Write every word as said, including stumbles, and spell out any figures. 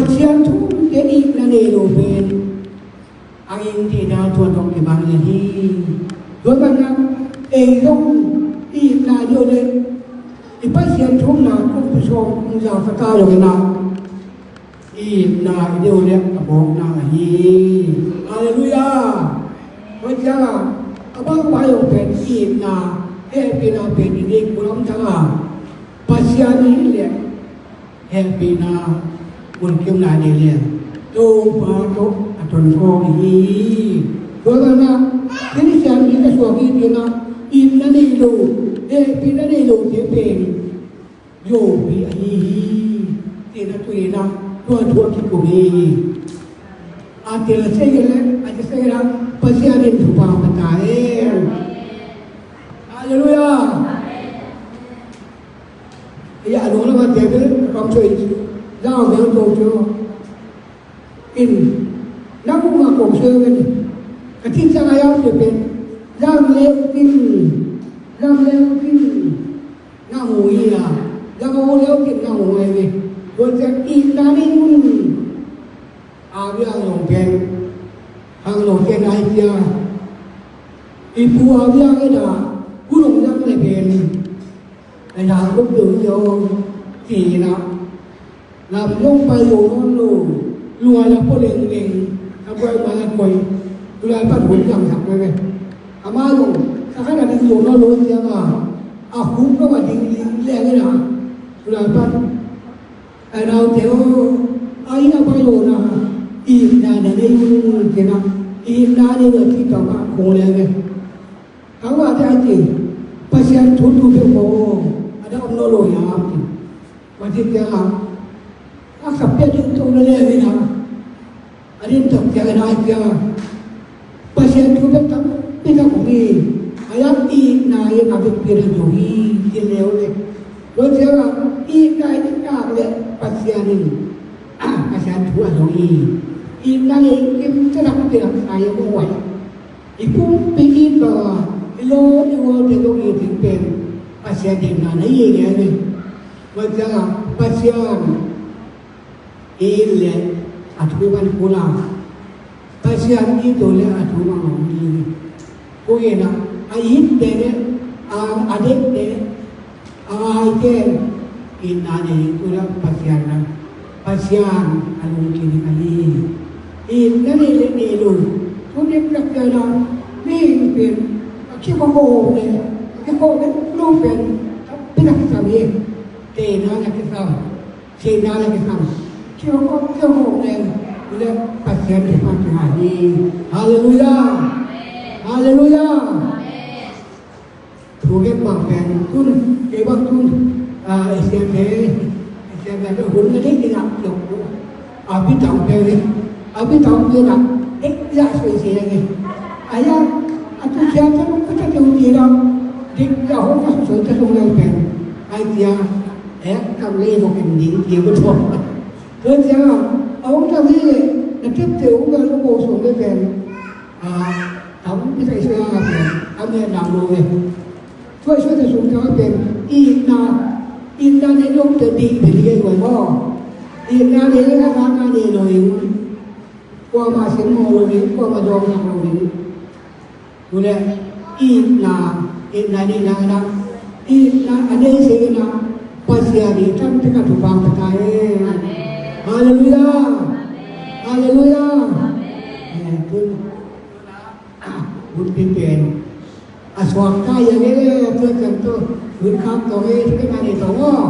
Pasian thu um teh itna nei lo pen a ngingtihna tua tawh kibang hi. Tua banah ei zong itna deuh le i Pasian thu umna kum pi sawm kum za ka ta lo na, itna i deuh le a mawkna ahi hi. Halleluiah. Tua ciangin a bang pai lo pen itna, hehpihna pen i nei kul om ciangin Pasian i hih leh hehpihna mun kim lai nei lian Topa tawh a ton khawm hi. Tua banah Khristian mi ka suak hi, itna nei lo, hehpihna nei lo te pen yopi ahi hi. Tina tuina tua thu a kikum hi. A tel sei le a tel sei la Pasian in thupha pia ta hen. Halleluiah. Ia, a lunglam a tebe kam soi, zau bel to cho. In, na mu ma kong soi ven. Ka tin sa ya se pen. Zau le tin, zau le tin. Na mu ia, zau le tin na mu ai ve. Ko sa itna ni mun. A bia long pen. Hang long pen ai tia. I pu a bia ke da. Ku long zau le pen. Ai da luk deuh deuh ci-in ah, lam zong pai zo nawn lo, lung ah la pua lengleng, a buai ma la koi, tu lai pan hun zang sak ve ve. Amah zong, sa khat a ding zo nawn lo ciang a, a huk lo a ding ling leng in ah, tu lai pan, ai naute aw, ai a pai zo na, itna na nei un ci-in ah, itna nei lo ci tawh a kong leng ve. Ka ngah te a ci, Pasian thu tu peuh ko, a dah om nawn lo hiam ci. Pasian ciang a, a kha pia ding to na le hi na. A din tak ciang a nai ciang a, Pasian thu peuh tam pi tak om hi. A yak i na i na peuh pi na zo hi, ci leu le. Lo ciang a, i na i na le Pasian in, Pasian thu a zo hi. I na le kim ta tak pi na sa ya ko wai. I pumpi it bang a, i lo i wal te tawh i it pen Pasian deihna na hi ngei hi. Tua ciangin Pasian i it leh a thu i man kul a, Pasian i it leh a thu man lo hi. Tua hi a, a itte leh a, a deihte a ngaite, itna nei, tua Pasian na, Pasian a lungkim ahi hi. Itna nei le nei lo, tu dik tak ciang a, mihing pen a kikhawh le, a kikhawh le lo pen tampi tak kisam hi. Teina le kisam, seina le kisam, kikhawh, kikhawh le, le Pasian kipan kipan hi. Halleluiah. Halleluiah. Thu gen bang pen tun, kei bang tun, a, Asian te, Asian te hun na ding ding a, a bi tang pen, a bi tang pen a, ding ya soi soi a nge. Aya, a tu sia ta nung ka ta teu ti la, ding ya ho ka soi ta nung lai pen. Ai tia, e, kam le ho ken ding ti ko to. Tua sia, a hong ta mi le, na tep te hong ka lo ko song le pen. A, tam pi ta i soi a pen, a me na lo le. Tua i suahtak sung ciang a pen itna, itna nei lo pen ding pen ding ei guai maw. Itna nei lo, itna nei lo in, kuamah sim mawh lo in, kuamah dawng sak lo in. Tu le itna, itna nei lo in a, itna a nei seng in a, Pasian in tam tek a thupha pia ta hen. Halleluiah. Halleluiah. Eh, tu. Hun pi pen a suak ta ia nge le, a tua ciang tu hun khak tawh nge, tu ke mah nei tawh maw.